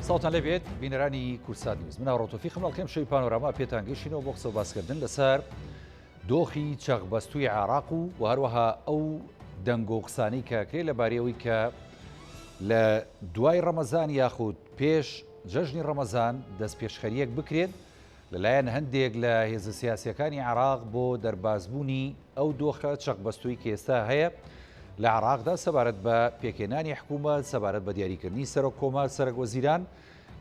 سڵاوتان لێبێت بینەرانی کوردسات نیوز من ئاڕۆ تۆفیقم ئەڵقەی شەوی پانۆراما پێتان گەشتینەوە بۆ قسە و باسکردن لەسەر دۆخی چەقبەستووی عێراق و و هەروەها ئەو دەنگۆ و قسانەی کە کرێ لەبارەی ئەوەی کە لە دوای ڕەمەزان یاخود پێش جەژنی ڕەمەزان دەستپێشخەرییەک بکرێت لەلایەن هەندێک لە هێزە سیاسییەکانی عێراق بۆ دەربازبوونی ئەو دۆخە چەقبەستووی کە ئێستا هەیە لە عێراقدا سەبارەت بە پێکهێنانی حکوومەت، سەبارەت بە دیاریکردنی سەرۆک کۆمار، سەرەک وەزیران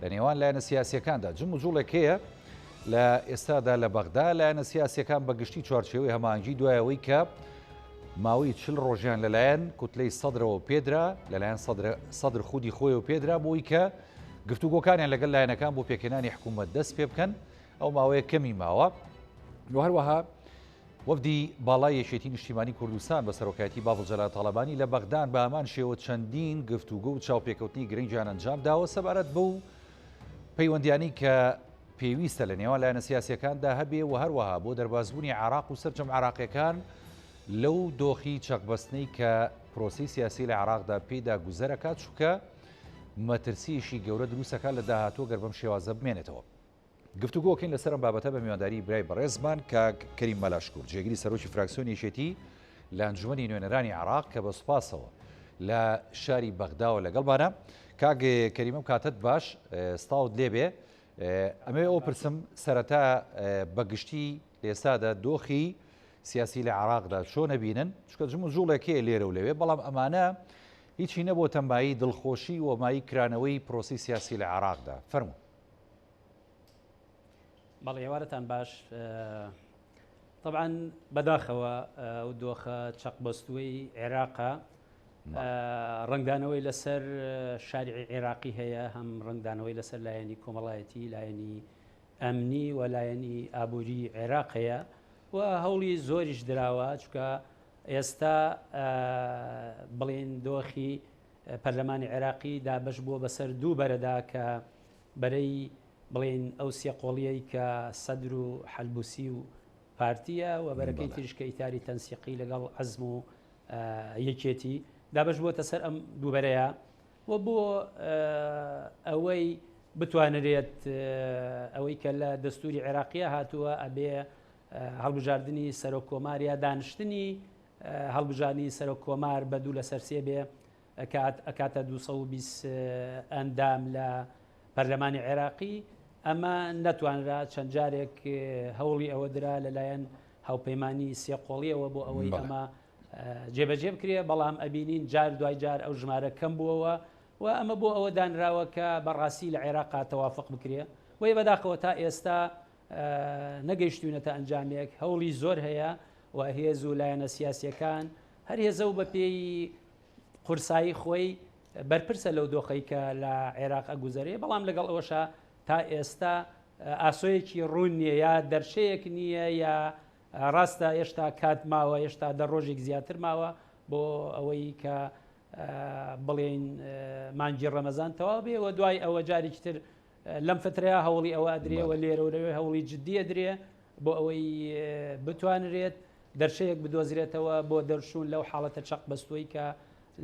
لە نێوان لایەنە سیاسییەکاندا جموجوڵێک هەیە لە ئێستادا لە بەغدا لایەنە سیاسییەکان بە گشتی چوارچێوەی هەماهەنگی دوای ئەوەی کە ماوەی چل ڕۆژیان لەلایەن کوتلەی سەدرەوە پێدرا لەلایەن سەدر خودی خۆیەوە پێدرا بۆی کە گفتوگۆکانیان لەگەڵ لایەنەکان بۆ پێکهێنانی حکوومەت دەست پێ بکەن ئەو ماوەیە کەمی ماوە و هەروەها وەفدی باڵای یەکێتی نیشتیمانی کوردستان بە سەرۆکایەتی باڤڵ جەلال تاڵەبانی لە بەغدان بە هەمان شێوە چەندین گفتوگۆ و چاوپێکەوتنی گرنگیان ئەنجام داوە سەبارەت بەو پەیوەندیانەی کە پێویستە لە نێوان لایەنە سیاسیەکاندا هەبێ و هەروەها بۆ دەربازبوونی عێراق و سەرجەم عێراقیەکان لەو دۆخی چەقبەستنەی کە پرۆسەی سیاسی لە عێراقدا پێیدا گوزەرەکات چونکە مەترسییەکی گەورە دروستەکات لە داهاتوو گەر بەم شێوازە بمێنێتەوە. گفتوگۆکەین لەسەر ئەم بابەتە بە میوانداری برای بەڕێزمان کاک کەریم مەلا شکور جێگری سەرۆکی فراکسیۆنی یەکێتی لە ئەنجومەنی نوێنەرانی عێراق کە بە سوپاسەوە لە شاری بەغداوە لەگەڵمانە. کاک کەریم ئەم کاتەت باش سڵاوت لێبێ. ئەمەوێ ئەوە پرسم سەرەتا بە گشتی لە ئێستادا دۆخی سیاسی لە عێراقدا چۆن ئەبینن؟ چونکە جموجوڵێک هەیە لێرە و لەوێ بەڵام ئەمانە هیچی نەبۆتە مایەی دڵخۆشی و مایەی کرانەوەی پرۆسەی سیاسی لە عێراقدا. فەرموو. بەڵێ ئێوارەتان باش. طبعا بەداخەوە ئەو دۆخە چەقبەستووەی عێراقە ڕەنگدانەوەی لەسەر شارعی عێراقی هەیە هەم ڕەنگدانەوەی لەسەر لایەنی کۆمەڵایەتی لایەنی ئەمنی و لایەنی ئابووری عێراق هەیە و هەوڵی زۆریش دراوە چکە ئێستا بڵێن دۆخی پەرلەمانی عێراقی دابەش بووە بەسەر دوو بەرەدا کە بەرەی بڵێن ئەو سێ قۆڵیەی کە سەدر و حەلبوسی و پارتیە و بەرەکەی تریش کە ئیتاری تەنسیقی لەگەڵ عەزم و یەکێتی دابەش بووەتە سەر ئەم دوو بەرەیە و بۆ ئەوەی بتوانرێت ئەوەی کە لە دەستوری عێراقیە هاتووە ئەبێ هەڵبژاردنی سەرۆک کۆمار یا دانیشتنی هەڵبژاردنی سەرۆک کۆمار بە دوو لەسەر سێ بێ ئەکات ئەکاتە 220 ئەندام لە پەرلەمانی عێراقی ئەمە نەتوانرا چەند جارێک هەوڵی ئەوە درا لەلایەن هاوپەیمانی سێقۆڵیەوە بۆ ئەوەی ئەمە جێبەجێ بکرێ بەڵام ئەبینین جار دوای جار ئەو ژمارە کەم بووەوە و ئەمە بۆ ئەوە دانراوە کە بەڕاستی لە عێراقا تەوافق بکرێ وی بەداخەوە تا ئێستا نەگەیشتوینەتە ئەنجامێک هەوڵی زۆر هەیە و هێز و لایەنە سیاسیەکان هەر هێزە و بەپێی قورسایی خۆی بەرپرسە لەو دۆخەی کە لە عێراق ئەگوزەرێ بەڵام لەگەڵ ئەوەشا تا ئێستا ئاسۆیەکی ڕوون نییە یا دەرچەیەک نییە یا ڕاستە هێشتا کات ماوە هێشتا دە ڕۆژێک زیاتر ماوە بۆ ئەوەی کە بڵێین مانگی ڕەمەزان تەواو بێ و دوای ئەوە جارێکی تر لەم فترەیە هەوڵی ئەوە ئەدرێ و لێرە و لەوێ هەوڵی جددی ئەدرێ بۆ ئەوەی بتوانرێت دەرچەیەک بدۆزرێتەوە بۆ دەرچوون لەو حاڵەتە چەق بەستووی کە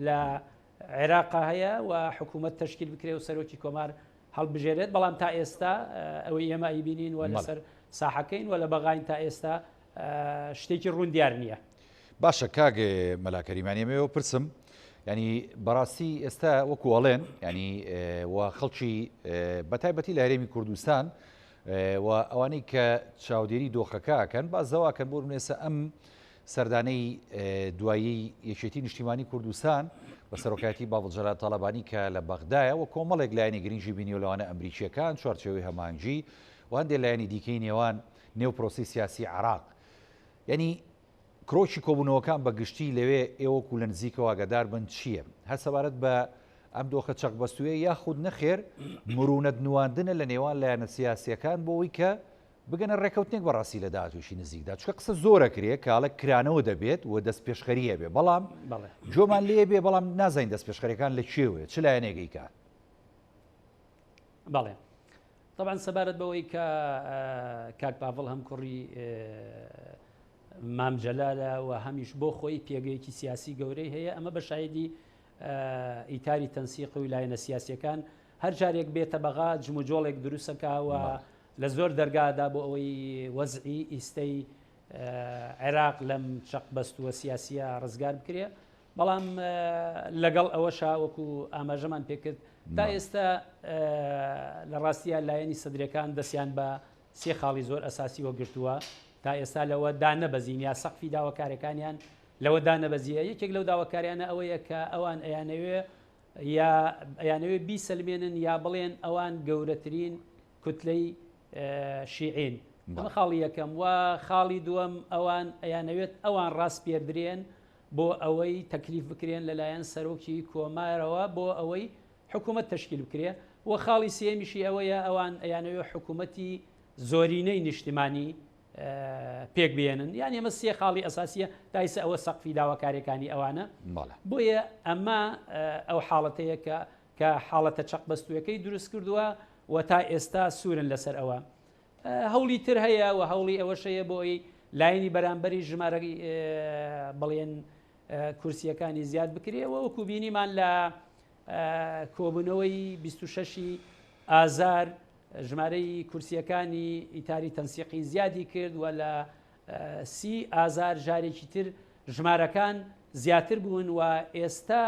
لە عێراقا هەیە و حکوومەت تەشکیل بکرێ و سەرۆکی کۆمار هەڵبژێرێت، بەڵام تا ئێستا ئەوەی ئێمە ئەیبینین و لەسەر ساحەکەین و لە بەغاین تا ئێستا شتێکی ڕوون دیار نییە. باشە کاک مەلا کەریم یانی ئەمەوێ پرسم ینی بەڕاستی ئێستا وەکو ئەڵێن ینی و خەڵکی بەتایبەتی لە هەرێمی کوردستان و ئەوانەی کە چاودێری دۆخەکە ئەکەن باس لەوە ئەکەن بۆ نمونە ئەم سەردانەی دوایی یەکێتی نیشتیمانی کوردستان بە سەرۆکایەتی باڤڵ جەلال تاڵەبانی کە لە بەغدایە و کۆمەڵێک لایەنی گرنگی بینیوە لەوانە ئەمریکییەکان، چوارچێوەی هەماهەنگی و هەندێک لایەنی دیکەی نێوان نێو پرۆسەی سیاسی عێراق. یانی کرۆکی کۆبوونەوەکان بە گشتی لەوێ ئێوە وەکو لە نزیکەوە ئاگادار بن چییە؟ هەر سەبارەت بە ئەم دۆخە چەقبەستوویە یاخود نەخێر مرونەت نواندنە لە نێوان لایەنە سیاسییەکان بۆ ئەوەی کە بگەنە ڕێکەوتنێک بەڕاستی لە داهاتوویی نزیکدا چونکە قسە زۆر ئەکرێ کاڵە کرانەوە دەبێت و دەستپێشخەری هەبێ بەڵام گوێمان لێ بێ بەڵام نازانین دەستپێشخەریەکان لە کوێوەیە چ لایەنێک ئەیکات. بەڵێ طبعا سەبارەت بەوەی کە کاک پاڤڵ هەم کوڕی مام جەلالە و هەمیش بۆ خۆی پێگەیەکی سیاسی گەورەی هەیە ئەمە بە شایدی ئیتاری تەنسیق و لایەنە سیاسیەکان. هەر جارێک بێتە بەغا جموجۆڵێک دروستەکە و لە زۆر دەرگادا بۆ ئەوەی وەزعی ئیستەی عێراق لەم چەق بەستووە سیاسیە ڕزگار بکرێ بەڵام لەگەڵ ئەوەشا وەکو ئاماژەمان پێکرد تا ئێستا لە ڕاستیە لایەنی سەدرەکان دەستیان بە سێ خاڵی زۆر ئەساسی وەگرتووە تا ئێستا لەوە دانەبەزین یا سەقفی داواکارەکانیان لەوە دانەبەزیە یەکێک لەو داواکاریانە ئەوەیە کە ئەوان ئەیانەوێ یا ئەیانەوێ بیسەلمێنن یا بڵێن ئەوان گەورەترین کوتلەی شیعین ئەمە خاڵی یەکەم و خاڵی دووەم ئەوان ئەیانەوێت ئەوان ڕاستپێردرێن بۆ ئەوەی تەکلیف بکرێن لەلایەن سەرۆکی کۆمارەوە بۆ ئەوەی حکوومەت تەشکیل بکرێ و خاڵی سێمیشی ئەوەیە ئەوان ئەیانەوێت حکوومەتی زۆرینەی نیشتمانی پێک بێنن یان ئێمە سێ خاڵی ئەساسیە تایسە ئەوە سەقفی داواکاریەکانی ئەوانە بۆیە ئەمە ئەو حاڵەتەیە کە کە حاڵەتە چەق بەستووەکەی دروست کردووە و تا ئێستا سوورن لەسەر ئەوە. هەوڵی تر هەیە و هەوڵی ئەوەش هەیە بۆ ئەوەی لایەنی بەرامبەری ژمارەی بڵێن کورسیەکانی زیاد بکرێ و وەکو بینیمان لە کۆبوونەوەی 26 ئازار ژمارەی کورسیەکانی ئیتاری تەنسیقی زیادی کرد و لە سی ئازار جارێکی تر ژمارەکان زیاتر بوون و ئێستا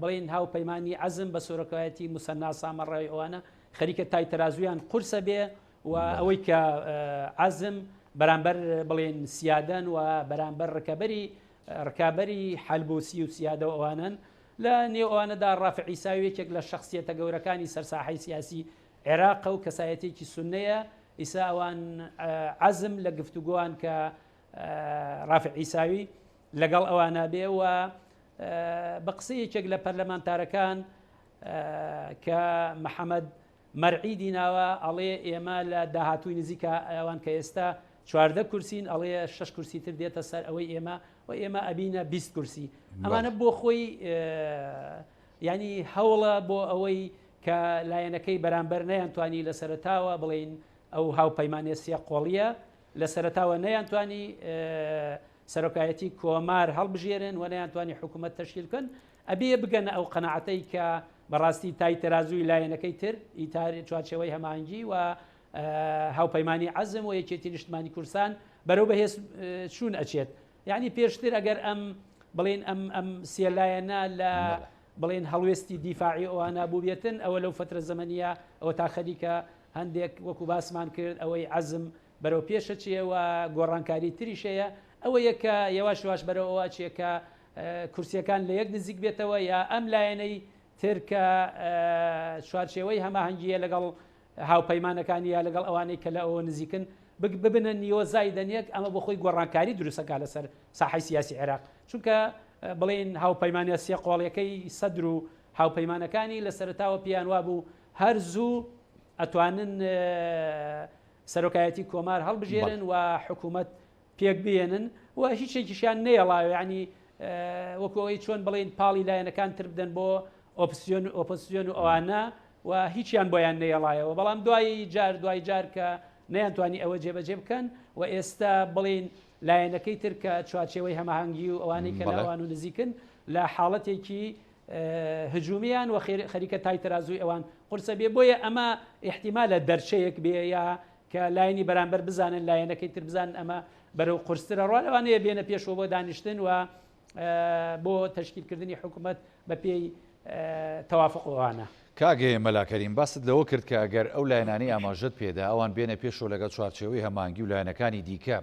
بڵێین هاوپەیمانی عەزم بە سۆرەکایەتی موسەننا سامەڕای ئەوانە خەریکە تای تەرازویان قورسە بێ و ئەوەی کە عەزم بەرامبەر بڵێن سیادەن و بەرامبەر ڕکەبەری ڕکابەری حەلبوسی و سیادە و ئەوانن لە نێو ئەوانەدا ڕافع عیساوی یەکێک لە شخصیەتە گەورەکانی سەرساحەی سیاسی عێراقە و کەسایەتێکی سونەیە ئیسا ئەوان عەزم لە گفتوگۆوان کە ڕافع عیساوی لەگەڵ ئەوانە بێ و بە قسەی یەکێک لە پەرلەمانتارەکان کە محەممەد مەرعی دیناوە ئەڵێ ئێمە لە داهاتووی نزیکە ئەوان کە ئێستا 14 کورسین ئەڵێ شش کورسی تر دێتە سەر ئەوەی ئێمە و ئێمە ئەبینە 20 کورسی ئەمانە بۆ خۆی ینی هەوڵە بۆ ئەوەی کە لایەنەکەی بەرامبەر نەیانتوانی لە سەرتاوە بڵین ئەو هاوپەیمانێ سێ قۆڵیە لە سەرەتاوە نەیانتوانی سەرۆکایەتی کۆمار هەڵبژێرن و نەیانتوانی حکوومەت تەشکیل بکەن، ئەبێ بگەنە ئەو قەناعەتەی کە بەڕاستی تای تەرازووی لایەنەکەی تر، ئیتار چوارچێوەی هەماهەنگی و هاوپەیمانی عەزم و یەکێتی نیشتمانی کوردستان بەرەو بەهێز چوون ئەچێت. یعنی پێشتر ئەگەر ئەم بڵێن ئەم ئەم سێ لایەنە لە بڵێن هەڵوێستی دیفاعی ئەوانە بووبێتن ئەوە لەو فترە زەمەنیە ئەوە تا خەریکە هەندێک وەکو باسمان کرد ئەوەی عەزم بەرەو پێش ئەچێ و گۆڕانکاری تریش هەیە، ئەوەیە کە یەواش یەواش بەرەو ئەوە ئەچێ کە کورسیەکان لە یەک نزیک بێتەوە یا ئەم لایەنەی تر کە چوارچێوەی هەماهەنگیە لەگەڵ هاوپەیمانەکانی یا لەگەڵ ئەوانەی کە لە ئەوە نزیکن ببنە نیوە زایدەن یەک، ئەمە بۆ خۆی گۆڕانکاری دروستەکە لەسەر ساحەی سیاسی عێراق، چونکە بڵێین هاوپەیمانە سێ قۆڵیەکەی سەدر و هاوپەیمانەکانی لە سەرەتاوە پێیان وابوو هەر زوو ئەتوانن سەرۆکایەتی کۆمار هەڵبژێرن و حکوومەت پێک بێنن و هیچێکیشیان نەیەڵاوە ینی وەکو ئەوەی چۆن بڵین پاڵی لایەنەکان تر بدەن بۆ ئۆپسیۆن و ئۆپۆسیۆن و ئەوانە و هیچیان بۆیان نەیەڵایەوە بەڵام دوای جار دوای جار کە نەیانتوانی ئەوە جێبەجێ بکەن و ئێستا بڵین لایەنەکەی تر کە چوارچێوەی هەماهەنگی و ئەوانەی کە لەوان و نزیکن لە حاڵەتێکی هجومیان و خەریکە تای تەرازووی ئەوان قورسە بێ بۆیە ئەمە ئیحتیمالە دەرچەیەک بێ یا کە لایەنی بەرامبەر بزانن لایەنەکەی تر بزانن ئەمە بەرەو قورسترە ڕوا لەوانەیە بێنە پێشەوە بۆ دانیشتن و بۆ تەشکیلکردنی حکوومەت بە پێی تەوافق ئەوانە. کاک مەلا کەریم باست لەوە کرد کە ئەگەر ئەو لایەنانەی ئاماژەت پێدا ئەوان بێنە پێشەوە لەگەڵ چوارچێوەی هەماهەنگی و لایەنەکانی دیکە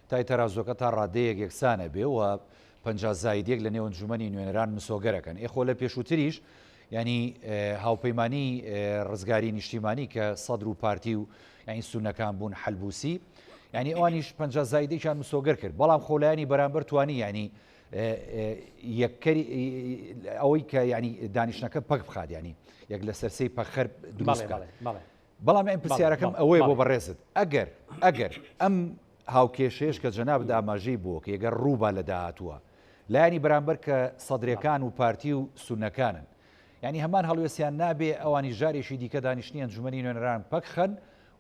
تای تەرازوەکە تا ڕادەیەک یەکسانە بێ و 50 زاید یەک لە نێو ئەنجومەنی نوێنەران مسۆگەرەکەن. ئێ خۆ لە پێشووتریش یانی هاوپەیمانی ڕزگاری نیشتیمانی کە سەدر و پارتی و یانی سوننەکان بوون حەلبوسی یانی ئەوانیش 50 زایدێکیان مسۆگەر کرد بەڵام خۆ لایەنی بەرامبەر توانی یانی یەککەری ئەوەی کە ینی دانیشتنەکە پەک بخات ینی یەک لەسەر سێی پەخەر دروست بکات. بەڵام ئەم پرسیارەکەم ئەوەیە بۆ بەڕێزت ئەگەر ئەگەر ئەم هاوکێشەیەش کە جەنابت ئاماژەی بۆ کە گەر ڕووبا لە داهاتووە لایەنی بەرامبەر کە سەدرەکان و پارتی و سونەکانن یعنی هەمان هەڵوێستیان نابێ ئەوانی جارێکی دیکە دانیشتنی ئەنجومەنی نوێنەران پەکخەن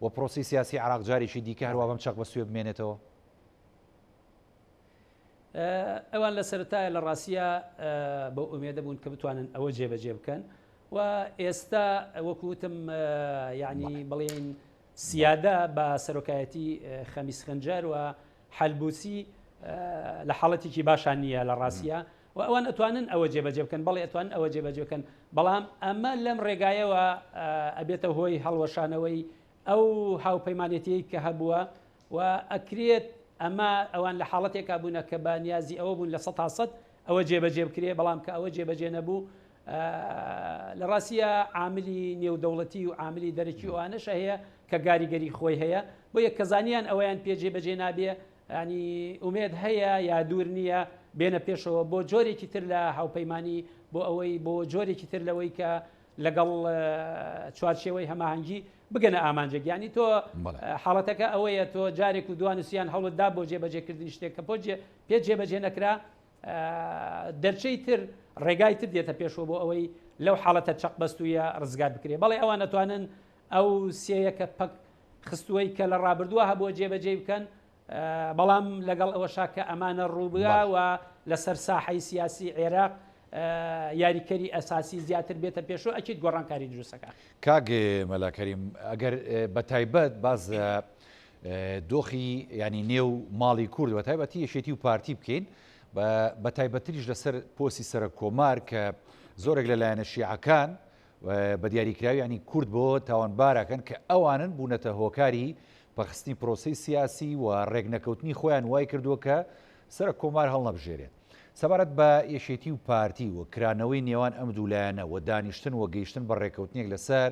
و پرۆسی سیاسی عراق جارێکی دیکە هەروا بەم چەق بەسوێ بمێنێتەوە. ئەوان لە سەرەتایە لە ڕاستیە بەو ئومێدە بوون کە بتوانن ئەوە جێبەجێ بکەن. و ئێستا وەکو وتم یعنی بڵێین سیادە بە سەرۆکایەتی خەمیس خنجەر و حەلبوسی لە حاڵەتێکی باشان نییە لە ڕاستە و ئەوان ئەتوانن ئەوە جێبەجێ بکەن بەڵێ ئەتوان ئەوە جێبەجێ بکەن بەڵام ئەمە لەم ڕێگایەوە ئەبێتە هۆی هەڵوەشانەوەی ئەو هاوپەیمانێتیەی کە هەبووە و ئەکرێت ئەمە ئەوان لە حاڵەتێکا بوونە کە بە نیازی ئەوە بوون لە 100% ئەوە جێبەجێ بکرێ بەڵام کە ئەوە جێبەجێ نەبوو لە ڕاستیە عاملی نێودەوڵەتی و عاملی دەرەکی ئەوانەش هەیە کە گاریگەری خۆی هەیە بۆ یە کەزانیان ئەوەیان پێ جێبەجێ نابێ ینی ئومێد هەیە یا دوور نییە بێنە پێشەوە بۆ جۆرێکی تر لە هاوپەیمانی بۆ ئەوەی بۆ جۆرێکی تر لەوەی کە لەگەڵ چوارچێوەی هەماهەنگی بگەنە ئامانجێک یانی تۆ حاڵەتەکە ئەوەیە تۆ جارێک و دوان و سیان هەوڵت دا بۆ جێبەجێکردنی شتێک کە پۆ پێ جێبەجێ نەکرا دەرچەی تر ڕێگای تر دێتە پێشەوە بۆ ئەوەی لەو حاڵەتە چەق بەستوویە ڕزگار بکرێ بەڵێ ئەوان ئەتوانن ئەو سێیەکە پەک خستووەی کە لە ڕابردووە هەبووە جێبەجێی بکەن بەڵام لەگەڵ ئەوەشا کە ئەمانە ڕووبگا و لەسەر ساحەی سیاسی عێراق یاریکەری ئەساسی زیاتر بێتە پێشەوە ئەکید گۆڕانکاری دروستەکە. کاک مەلا کەریم ئەگەر بە تایبەت باس لە دۆخی ینی نێو ماڵی کورد بە تایبەتی یەکێتی و پارتی بکەین بە تایبەتریش لەسەر پۆستی سەرەک کۆمار کە زۆرێک لە لایەنە شیعەکان بە دیاریکراوی ینی کورد بۆ تاوانبارەکەن کە ئەوانن بوونەتە هۆکاری پەخستنی پرۆسەی سیاسی و ڕێکنەکەوتنی خۆیان وای کردووە کە سەرەک کۆمار هەڵنەبژێرێت. سەبارەت بە یەکێتی و پارتی و کرانەوەی نێوان ئەم دوو لایەنە و دانیشتن و گەیشتن بە ڕێککەوتنێک لەسەر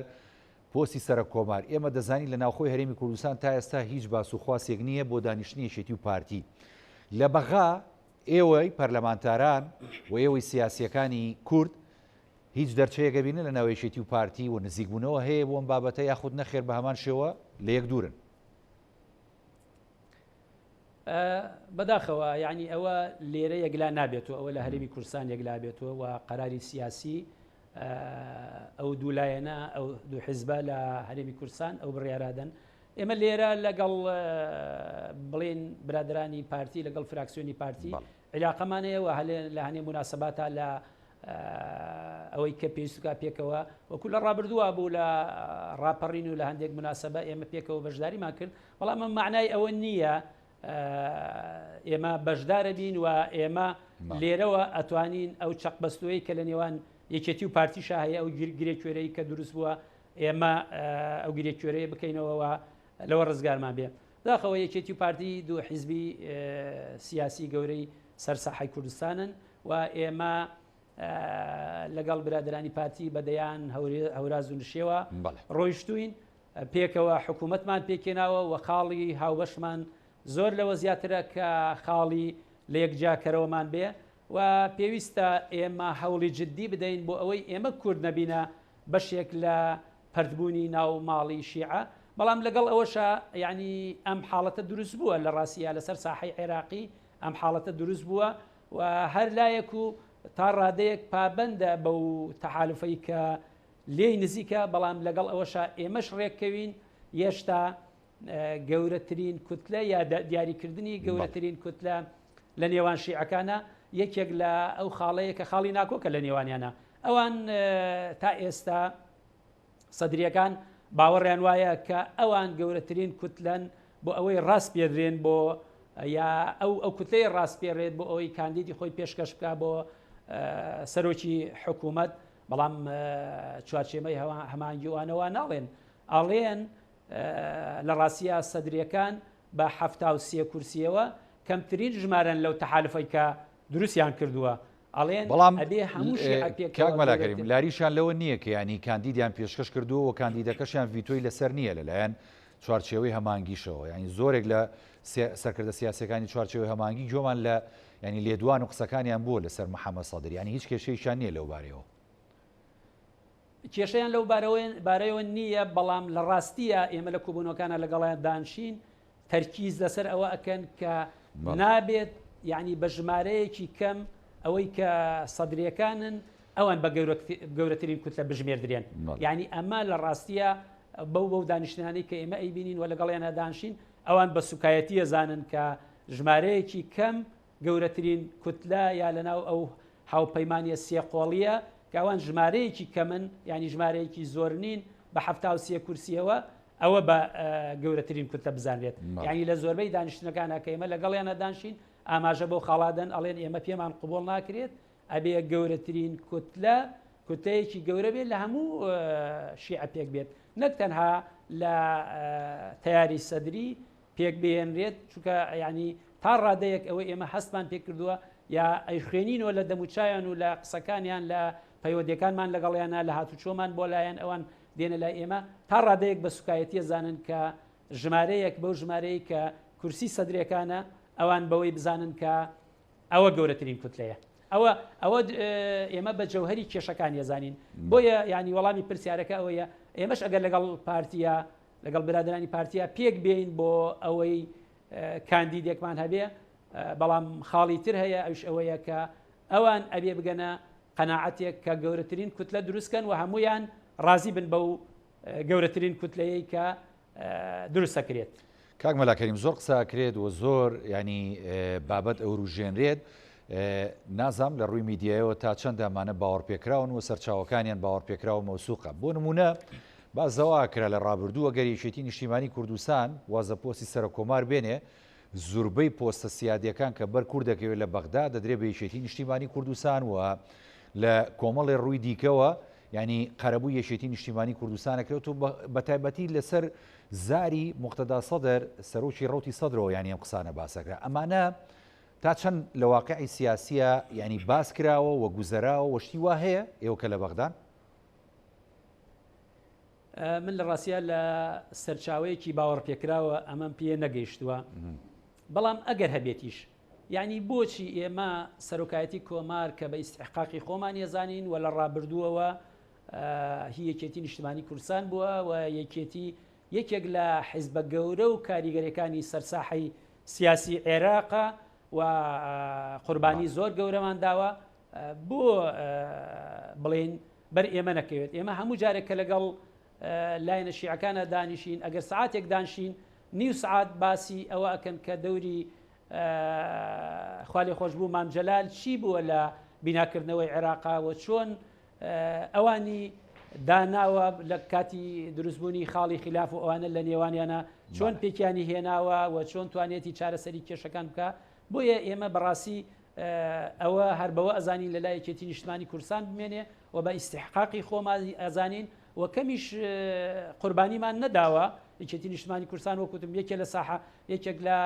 پۆستی سەرەک کۆمار، ئێمە دەزانین لە ناوخۆی هەرێمی کوردستان تا ئێستا هیچ باس و خواسێک نییە بۆ دانیشتنی یەکێتی و پارتی لە بەغا، ئێوەی پەرلەمانتاران و ئێوەی سیاسییەکانی کورد هیچ دەرچەیەک ئەبینن لە ناو یەکێتی و پارتی و نزیکبوونەوە هەیە بۆ ئەم بابەتە یاخود نەخێر بە هەمان شێوە لە یەک دوورن؟ بەداخەوە یعنی ئەوە لێرە یەکلا نابێتەوە ئەوە لە هەرێمی کوردستان یەکلا بێتەوە و قەراری سیاسی ئەو دوو لایەنە ئەو دوو حزبە لە هەرێمی کوردستان ئەو بڕیارادەن ئێمە لێرە لەگەڵ بڵێن برادرانی پارتی لەگەڵ فراکسیۆنی پارتی عیلاقەمان هەیە و هەلێ لە هەنێ موناسەباتا لە ئەوەی کە پێویست بکا پێکەوە وەکو لە ڕابردووە بوو لە ڕاپەڕین و لە هەندێک مناسبە ئێمە پێکەوە بەشداریمان کرد بەڵام ئەم معنای ئەوە نییە ئێمە بەشدارە بین و ئێمە لێرەوە ئەتوانین ئەو چەق بەستووەی کە لە نێوان یەکێتی و پارتیشا هەیە ئەو گرێ کوێرەی کە دروست بووە ئێمە ئەو گرێ کوێرەیە بکەینەوە لەوە ڕزگارمان بێ. بەداخەوە یەکێتی و پارتی دوو حیزبی سیاسی گەورەی سەر ساحەی کوردستانن و ئێمە لەگەڵ برادرانی پارتی بە دەیان هەوراز و نشێوە ڕۆیشتوین پێکەوە حکوومەتمان پێکێناوە و خاڵی هاوبەشمان زۆر لەوە زیاترە کە خاڵی لە یەکجاکەرەوەمان بێ و پێویستە ئێمە هەوڵی جددی بدەین بۆ ئەوەی ئێمە کورد نەبینە بەشێک لە پەرتبوونی ناو ماڵی شیعە، بەڵام لەگەڵ ئەوەشا یانی ئەم حاڵەتە دروست بووە لە ڕاستیا لەسەر ساحەی عێراقی ئەم حاڵەتە دروست بووە و هەر لایەک و تا ڕادەیەک پابەندە بەو تەحالفەی کە لێی نزیکە، بەڵام لەگەڵ ئەوەشا ئێمەش ڕێککەوین یەشتا گەورەترین کوتلە یا دیاریکردنی گەورەترین کوتلە لە نێوان شیعەکانە یەکێک لە ئەو خاڵەیە کە خاڵی ناکۆکە لە نێوانیانە ئەوان تا ئێستا سەدریەکان باوەڕیان وایە کە ئەوان گەورەترین کوتلەن بۆ ئەوەی ڕاست پێدرێن بۆ یا ئەو ئەو کوتلەی ڕاست پێڕێت بۆ ئەوەی کاندیدی خۆی پێشکەش بکە بۆ سەرۆکی حکوومەت بەڵام چوارچێمەی هەمانگیوانەوە ناڵێن ئاڵێن لە ڕاستیا سەدریەکان بە 73 کورسیەوە کەمترین ژمارەن لەو تەحالفەی کە دروستیان کردووە ئەڵێن بەڵام ئەبێ هەموو شیعە پێکەوە کاک مەلا کەریم گەورەتر. لاریشیان لەوە نییە کە یانی کاندیدیان پێشکەش کردووە و کاندیدەکەشیان ڤیتۆی لەسەر نییە لەلایەن چوارچێوەی هەماهەنگیشەوە یانی زۆرێک لە سەرکردە سیاسیەکانی چوارچێوەی هەماهەنگی گوێمان لە یانی لێدوان و قسەکانیان بووە لەسەر محەمەد سەدر یانی هیچ کێشەیەکیان نییە لەو بارەیەوە. کێشەیان لەو بارەیەوە نییە بەڵام لە ڕاستیە ئێمە لە کۆبوونەوەکانە لەگەڵیان دانشین تەرکیز لەسەر ئەوە ئەکەن کە نابێت یعنی بە ژمارەیەکی کەم ئەوەی کە سەدرەکانن ئەوان بە گەورەترین کوتلە بژمێردرێن یعنی ئەمە لە ڕاستیە بەو بەو دانیشتنانەی کە ئێمە ئەیبینین و لەگەڵیانە دانشین ئەوان بە سوکایەتیە زانن کە ژمارەیەکی کەم گەورەترین کوتلە یا لەناو ئەو هاوپەیمانیە سێقۆڵیە کە. کە ئەوان ژمارەیەکی کەمن یانی ژمارەیەکی زۆر نین بە 73 کورسیەوە ئەوە بە گەورەترین کوتلە بزانرێت یانی لە زۆربەی دانیشتنەکانە کە ئێمە لەگەڵیانە دانشین ئاماژە بۆ خاڵادەن ئەڵێن ئێمە پێمان قوبۆڵ ناکرێت ئەبێ گەورەترین کوتلە کوتەیەکی گەورە بێت لە هەموو شیعە پێک بێت نەک تەنها لە تەیاری سەدری پێک بهێنرێت چونکە ینی تا ڕادەیەک ئەوەی ئێمە هەستمان پێ کردووە یا ئەیخوێنینەوە لە دەموچاویان و لە قسەکانیان لە پەیوەندیەکانمان لەگەڵیانە لە هاتوچۆمان بۆ لایەن ئەوان دێنە لای ئێمە تا ڕادەیەک بە سوکایەتیە زانن کە ژمارەیەک بەو ژمارەیە کە کورسی سەدرەکانە ئەوان بەوەی بزانن کە ئەوە گەورەترین کوتلەیە ئەوە ئەوە ئێمە بە جەوهری کێشەکان یەزانین بۆیە ینی وەڵامی پرسیارەکە ئەوەیە ئێمەش ئەگەر لەگەڵ پارتیا لەگەڵ برادرانی پارتیا پێک بێین بۆ ئەوەی کاندیدێکمان هەبێ بەڵام خاڵی تر هەیە ئەوش ئەوەیە کە ئەوان ئەبێ بگەنە قەناعەتێک کە گەورەترین کوتلە دروستکەن و هەمویان ڕازی بن بەو گەورەترین کوتلەیە کە دروستەکرێت. کاک مەلا کەریم زۆر قسە ئەکرێت و زۆر ینی بابەت ئەوروژێنرێت نازام لە ڕووی میدیایەوە تا چەند ئەمانە باوەڕپێکراون و سەرچاوەکانیان باوەڕپێکراو مەوسوقە بۆ نمونە باس لەوە کرا لە ڕابردوو ئەگەر یەکێتی نیشتیمانی کوردستان واز لە پۆستی سەرۆک کۆمار بێنێ زوربەی پۆستە سیادیەکان کە بەر کورد دەکەوێت لە بەغدا دەدرێ بە یەکێتی نیشتیمانی کوردستان و لە کۆمەڵێ ڕووی دیکەوە یانی قەرەبووی یەکێتی نیشتیمانی کوردستان ئەکرێت و بەتایبەتی لەسەر زاری موقتەدا سەدر سەرۆکی ڕەوتی سەدرەوە یانی ئەم قسانە باسەکرا ئەمانە تا چەند لە واقعی سیاسیە یانی باس کراوە و گوزەراوە و شتی وا هەیە ئێوە کە لە بەغدان؟ من لە ڕاستیا لە سەرچاوەیەکی باوەڕپێکراوە ئەمەم پێ نەگەیشتووە بەڵام ئەگەر هەبێتیش یعنی بۆچی ئێمە سەرۆکایەتی کۆمار کە بە ئیسحقاقی خۆمان یەزانین و لە ڕابردووەوە هی یەکێتی نیشتمانی کوردستان بووە و یەکێتی یەکێک لە حیزبە گەورە و کاریگەرەکانی سەرساحەی سیاسی عێراقە و قوربانی زۆر گەورەمان داوە بۆ بڵێن بەر ئێمە نەکەوێت ئێمە هەموو جارێک کە لەگەڵ لایەنە شیعەکانە دانیشین ئەگەر سعاتێک دانشین نیو سعات باسی ئەوە ئەکەن کە دەوری خوالێ خۆشببوو مام جەلال چی بووە لە بیناکردنەوەی عێراقا و چۆن ئەوانی داناوە لە کاتی دروستبوونی خاڵی خلاف و ئەوانە لە نێوانیانە چۆن پێکیانی هێناوە و چۆن توانێتی چارەسەری کێشەکان بکە بۆیە ئێمە بەڕاستی ئەوە هەر بەوە ئەزانین لە لای یەکێتی نیشتمانی کوردستان بمێنێ و بە ئیستحقاقی خۆمان ئەزانین و کەمیش قوربانیمان نەداوە یەکێتی نیشتمانی کوردستان وەکوتم یەکێ لە ساحە یەکێک لە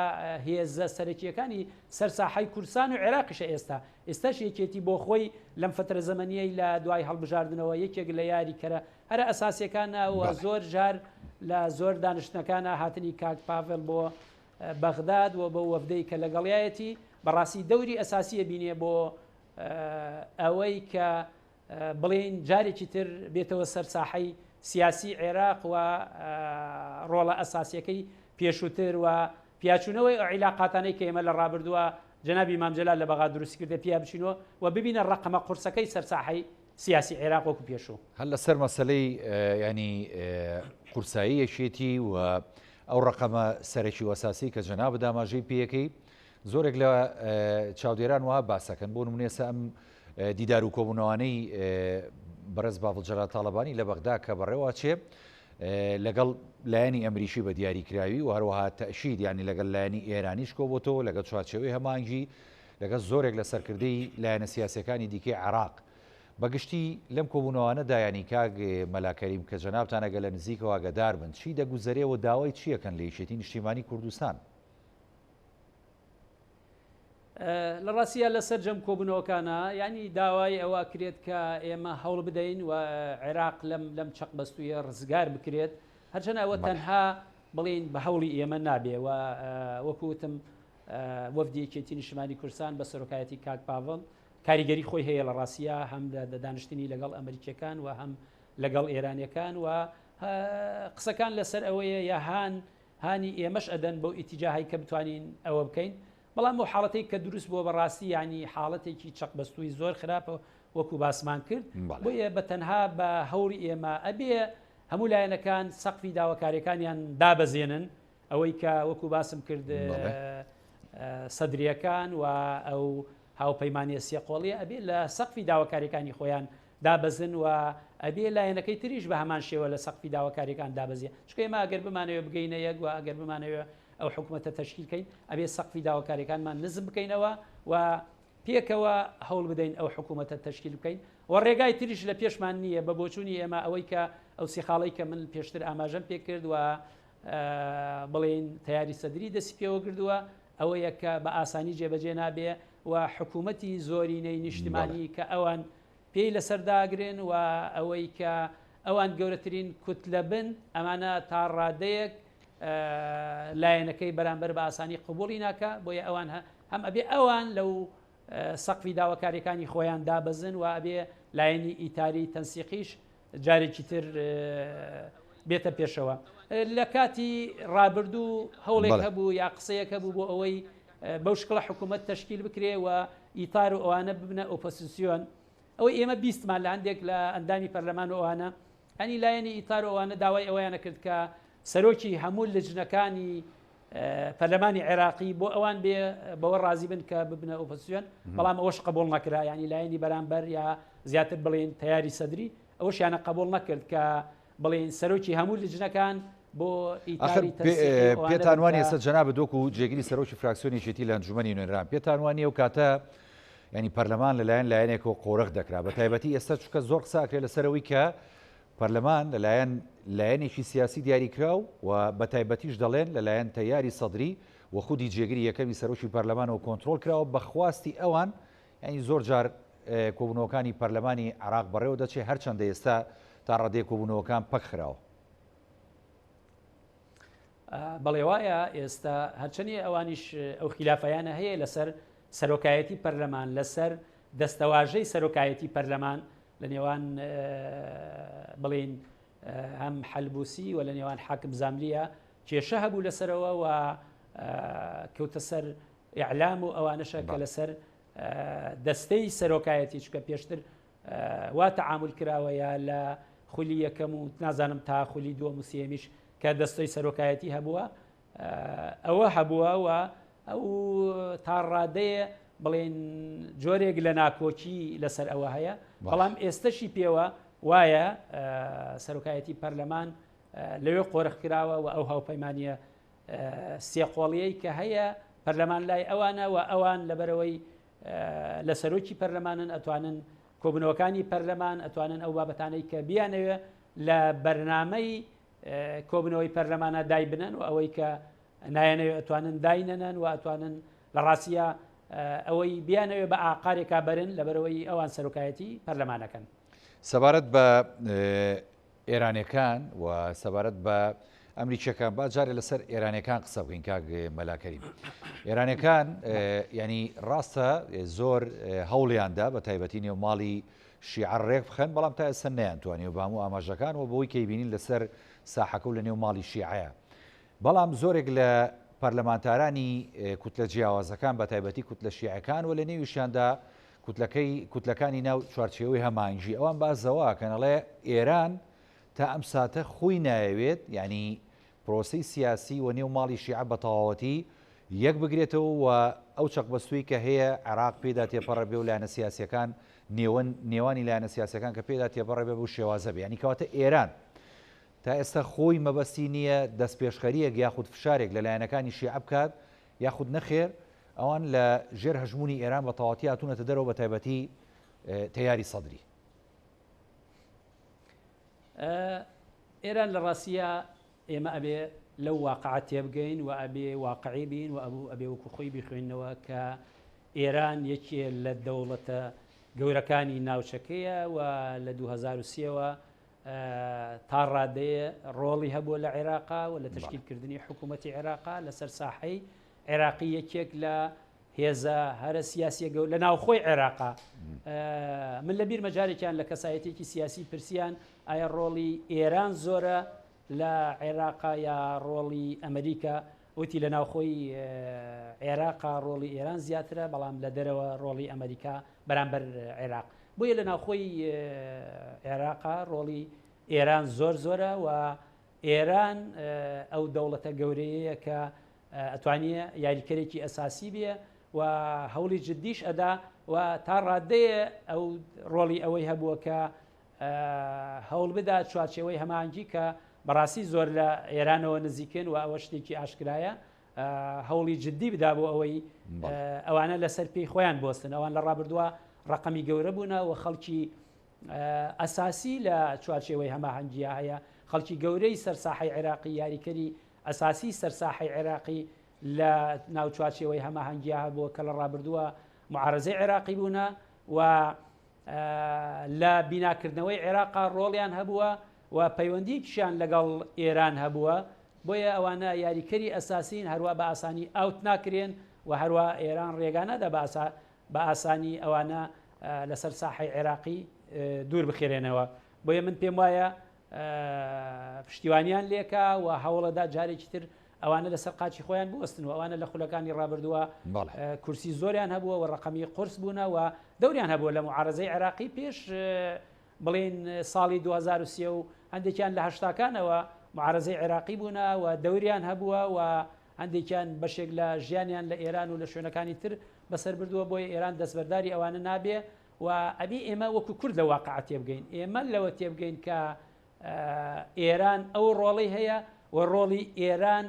هێزە سەرەکیەکانی سەر ساحەی کوردستان و عێراقیشە ئێستا ئێستاش یەکێتی بۆ خۆی لەم فترە زەمەنیەی لە دوای هەڵبژاردنەوە یەکێک لە یاری کەرە هەرە ئەساسیەکانە و زۆر جار لە زۆر دانیشتنەکانە هاتنی کاک پاڤێل بۆ بەغداد و بەو وەفدەی کە لەگەڵیایەتی بەڕاستی دەوری ئەساسی ئەبینێ بۆ ئەوەی کە بڵێین جارێکی تر بێتەوە سەر ساحەی سیاسی عێراق و ڕۆڵە ئەساسیەکەی پێشووتر و پیاچوونەوەی ئەو عیلاقاتانەی کە ئێمە لە ڕابردووە جەنابی مام جەلال لە بەغا دروستی کردە پیا بچینەوە و ببینە ڕەقەمە قورسەکەی سەر ساحەی سیاسی عێراق وەکو پێشوو. هەر لەسەر مەسەلەی یانی قورسایی یەکێتی و ئەو ڕەقەمە سەرەکی و ئەساسی کە جەنابت ئاماژەی پێیەکەی زۆرێک لە چاودێران وەها باسەکەن بۆ نمونە ئێستا ئەم دیدار و کۆبوونەوانەی بەڕێز باڤڵ جەلال تاڵەبانی لە بەغدا کە بەڕێوەچێ لەگەڵ لایەنی ئەمریکی بە دیاریکراوی و هەروەها تەشید ینی لەگەڵ لایەنی ئێرانیش کۆبۆتەوە لەگەڵ چوارچێوەی هەمانگی لەگەڵ زۆرێک لە سەرکردەی لایەنە سیاسیەکانی دیکەی عێراق. بە گشتی لەم کۆبوونەوانەدا یانی کاک مەلا کەریم کە جەنابتان ئەگەر لە نزیکەوە ئاگەدار بن چی دەگوزەرێ و داوای چی ئەکەن لە یەکێتی نیشتیمانی کوردستان؟ لە ڕاستیا لە سەرجەم کۆبوونەوەکانە یانی داوای ئەوە ئەکرێت کە ئێمە هەوڵ بدەین و عێراق لەم لەم چەقبەستوویە ڕزگار بکرێت هەرچەند ئەوە تەنها بڵێین بە هەوڵی ئێمە نابێ و وەکو وتم وەفدی یەکێتی نیشتمانی کوردستان بە سەرۆکایەتی کاک پاڤڵ کاریگەری خۆی هەیە لە ڕاستیا هەم لە دانیشتنی لەگەڵ ئەمریکیەکان و هەم لەگەڵ ئێرانیەکان و قسەکان لەسەر ئەوەیە یا هان هانی ئێمەش ئەدەن بۆ ئیتیجاهی کە بتوانین ئەوە بکەین بەڵام بۆ حاڵەتێک کە دروست بووە بەڕاستی ینی حاڵەتێکی چەق بەستووی زۆر خراپە وەکو باسمان کرد بۆیە بە تەنها بە هەوڵی ئێمە ئەبێ هەموو لایەنەکان سەقفی داواکاریەکانیان دابەزێنن ئەوەی کە وەکو باسم کرد سەدریەکان و ئەو هاوپەیمانیە سێقۆڵیە ئەبێ لە سەقفی داواکاریەکانی خۆیان دابەزن و ئەبێ لایەنەکەی تریش بە هەمان شێوە لە سەقفی داواکاریەکان دابەزێ، چونکە ئێمە ئەگەر بمانەوێ بگەینە یەک و ئەگەر بمانەوێ ئەو حکومەتە تەشکیل کەین ئەبێ سەقفی داواکاریەکانمان نزم بکەینەوە و پێکەوە هەوڵ بدەین ئەو حکوومەتە تەشکیل بکەین و ڕێگای تریش لە پێشمان نییە. بە بۆچوونی ئێمە ئەوەی کە ئەو سێ خاڵەی کە من پێشتر ئاماژەم پێ کرد و بڵێین تەیاری سەدری دەستی پێوە گردووە ئەوەیە کە بە ئاسانی جێبەجێ نابێ و حکوومەتی زۆرینەی نیشتمانی کە ئەوان پێی لەسەر داگرن و ئەوەی کە ئەوان گەورەترین کوتلە بن ئەمانە تا ڕادەیەک لایەنەکەی بەرامبەر بە ئاسانی قبوڵی ناکا، بۆیە ئەوان هەم ئەبێ ئەوان لەو سەقفی داواکاریەکانی خۆیان دابەزن و ئەبێ لایەنی ئیتاری تەنسیقیش جارێکی تر بێتە پێشەوە. لە کاتی ڕابردوو هەوڵێک هەبوو یا قسەیەک هەبوو بۆ ئەوەی بەو شکڵە حکوومەت تەشکیل بکرێ و ئیتار و ئەوانە ببنە ئۆپۆسیسیۆن. ئەوەی ئێمە بیستمان لە هەندێک لە ئەندامی پەرلەمان و ئەوانە هەنی لایەنی ئیتار و ئەوانە داوای ئەوەیانە کرد کە سەرۆکی هەموو لجنەکانی پەرلەمانی عێراقی بۆ ئەوان بێ بەوە ڕازی بن کە ببنە ئۆپۆزیسیۆن، بەڵام ئەوەش قبوڵ نەکرا، یعنی لایەنی بەرامبەر یا زیاتر بڵێن تەیاری سەدری ئەوەشیانە قبوڵ نەکرد کە بڵێن سەرۆکی هەموو لجنەکان بۆ ئیتاری تەنسیقی ئەوانە پێتان بن وانیە کە ئێستا جەنابت وەکو جێگری سەرۆکی فراکسیۆنی یەکێتی لە ئەنجومەنی نوێنەران پێتان وانیە ئەو کاتە یعنی پەرلەمان لەلایەن لایەنێکەوە قۆرخ دەکرا بە تایبەتی ئێستا چونکە زۆر قسە ئەکرێت لەسەر ئەوەی کە پەرلەمان لەلایەن لایەنێکی سیاسی دیاریکراو و بەتایبەتیش دەڵێن لەلایەن تەیاری سەدری و خودی جێگری یەکەمی سەرۆکی پەرلەمانەوە کۆنترۆڵ کراوە بە خواستی ئەوان یانی زۆر جار کۆبوونەوەکانی پەرلەمانی عێراق بەڕێوە دەچێت هەرچەندە ئێستا تا ڕادەیەک کۆبوونەوەکان پەک خراوە. بەڵێ وایە ئێستا هەرچەنی ئەوانیش ئەو خیلافیانە هەیە لەسەر سەرۆکایەتی پەرلەمان لەسەر دەستەواژەی سەرۆکایەتی پەرلەمان لە نێوان بڵین هەم حەلبوسی و لە نێوان حاکم زاملیە کێشە هەبوو لەسەرەوە و کەوتە سەر ئیعلام و ئەوانەشە کە لەسەر دەستەی سەرۆکایەتی چکە پێشتر وا تەعامول کراوە یا لە خولی یەکەم و نازانم تا خولی دووەم و سێمیش کە دەستەی سەرۆکایەتی هەبووە ئەوە هەبووە و ئەو تا ڕادەیە بڵێن جۆرێک لە ناکۆکی لەسەر ئەوە هەیە بەڵام ئێستەشی پێوە وایە سەرۆکایەتی پەرلەمان لەوێ قۆرخ کراوە و ئەو هاوپەیمانیە سێقۆڵیەی کە هەیە پەرلەمان لای ئەوانە و ئەوان لەبەرەوەی لە سەرۆکی پەرلەمانن ئەتوانن کۆبنەوەکانی پەرلەمان ئەتوانن ئەو بابەتانەی کە بیانەوێ لە بەرنمەی کۆبنەوەی پەرلەمانە دایبنن و ئەوەی کە نایەنەوێ ئەتوانن داینەنن و ئەتوانن لە ڕاستیە ئەوەی بیانەوێ بە ئاقارێکا بەرن لەبەرەوەی ئەوان سەرۆکایەتی پەرلەمانەکەن. سەبارەت بە ئێرانەکان و سەبارەت بە ئەمریکیەکان با جارێ لەسەر ئێرانەکان قسە بکەین کاک مەلا کەریم. ئێرانەکان ینی ڕاستە زۆر هەوڵیاندا بە تایبەتی نێو ماڵی شیعە ڕێک بخەن بەڵام تا ئێستا نەیانتوانی و بە هەموو ئاماژەکان و بەوەی کەیبینین لەسەر ساحەکە و لە نێو ماڵی شیعەیە بەڵام زۆرێک لە پەرلەمانتارانی کوتلە جیاوازەکان بە تایبەتی کوتلە شیعەکان و لە نێویشیاندا کوتلەکەی کوتلەکانی ناو چوارچێوەی هەماهەنگی ئەوان باس لەوە ئەکەن ئەڵێ ئێران تا ئەم ساتە خۆی نایەوێت یانی پرۆسەی سیاسی و نێو ماڵی شیعە بە تەواوەتی یەک بگرێتەوە و ئەو چەقبەستووی کە هەیە عێراق پێدا تێپەڕە بێ و لایەنە سیاسیەکان نێوەن نێوانی لایەنە سیاسەکان کە پێدا تێپەڕێ بێ بەو شێوازە بێ یانی کەواتە ئێران تا ئێستا خۆی مەبەستی نییە دەستپێشخەرییەک یاخود فشارێک لە لایەنەکانی شیعە بکات یاخود نەخێر ئەوان لە ژێر هەژموونی ئێران بە تەواوەتی هاتوونەتە دەرەوە بە تایبەتی تەیاری سەدری. ئێران لە ڕاستییا ئێمە ئەبێ لەو واقعە تێبگەین و ئەبێ واقعی بین و ئەبوو ئەبێ وەکو خۆی بیخوێنەوە کە ئێران یەکێ لە دەوڵەتە گەورەکانی ناوچەکەیە و لە 2023ەوە تا ڕادەیە ڕۆڵی هەبووە لە عێراقا و لە تەشکیلکردنی حکوومەتی عێراقا لەسەر ساحەی عێراقی یەکێک لە هێزە هەرە سیاسیە گەور لە ناوخۆی عێراقا من لە بیرمە جارێکیان لە کەسایەتێکی سیاسی پرسیان ئایا ڕۆڵی ئێران زۆرە لە عێراقا یا ڕۆڵی ئەمریکا وتی لە ناوخۆی عێراقا ڕۆڵی ئێران زیاترە بەڵام لە دەرەوە ڕۆڵی ئەمریکا بەرامبەر عێراق بۆیە لە ناوخۆی عێراقا ڕۆڵی ئێران زۆر زۆرە و ئێران ئەو دەوڵەتە گەورەیە کە ئەتوانیە یاریکەرێکی ئەساسی بێ و هەوڵی جدیش ئەدا و تا ڕادەیە ئەو ڕۆڵی ئەوەی هەبووە کە هەوڵ بدا چوارچێوەی هەماهەنگی کە بەڕاستی زۆر لە ئێرانەوە نزیکن و ئەوە شتێکی ئاشکرایە هەوڵی جددی بدا بۆ ئەوەی ئەوانە لەسەر پێی خۆیان بۆستن. ئەوان لە ڕابردووە ڕقەمی گەورە بوونە و خەڵکی ئەساسی لە چوارچێوەی هەماهەنگیە هەیە، خەڵکی گەورەی سەرساحی عێراقی، یاریکەری ئەساسی سەرساحی عێراقی لە ناو چوارچێوەی هەماهەنگیە هەبووە کە لە ڕابردووە معارزەی عێراقی بوونە و لە بیناکردنەوەی عێراقا ڕۆڵیان هەبووە و پەیوەندییەکیشیان لەگەڵ ئێران هەبووە، بۆیە ئەوانە یاریکەری ئەساسین، هەروا بە ئاسانی ئاوت ناکرێن و هەروا ئێران ڕێگا نادا بە ئاسانی ئەوانە لەسەر ساحەی عێراقی دوور بخرێنەوە. بۆیە من پێم وایە پشتیوانیان لێکا و هەوڵەدا جارێکی تر ئەوانە لەسەر قاچی خۆیان بوەستن و ئەوانە لە خولەکانی ڕابردووە کورسی زۆریان هەبووە و ڕقەمی قرس بوونە و دەوریان هەبووە لە معارەزەی عێراقی پێش بڵین ساڵی 2023 و هەندێکیان لە هەشتاکانەوە معارەزەی عێراقی بوونە و دەوریان هەبووە و هەندێکیان بەشێک لە ژیانیان لە ئێران و لە شوێنەکانی تر بەسەر بردووە. بۆیە ئێران دەستبەرداری ئەوانە نابێ و ئەبێ ئێمە وەکو کورد لە واقع تێبگەین، ئێمە لەوە تێبگەین کە ئێران ئەو ڕۆڵی هەیە و ڕۆڵی ئێران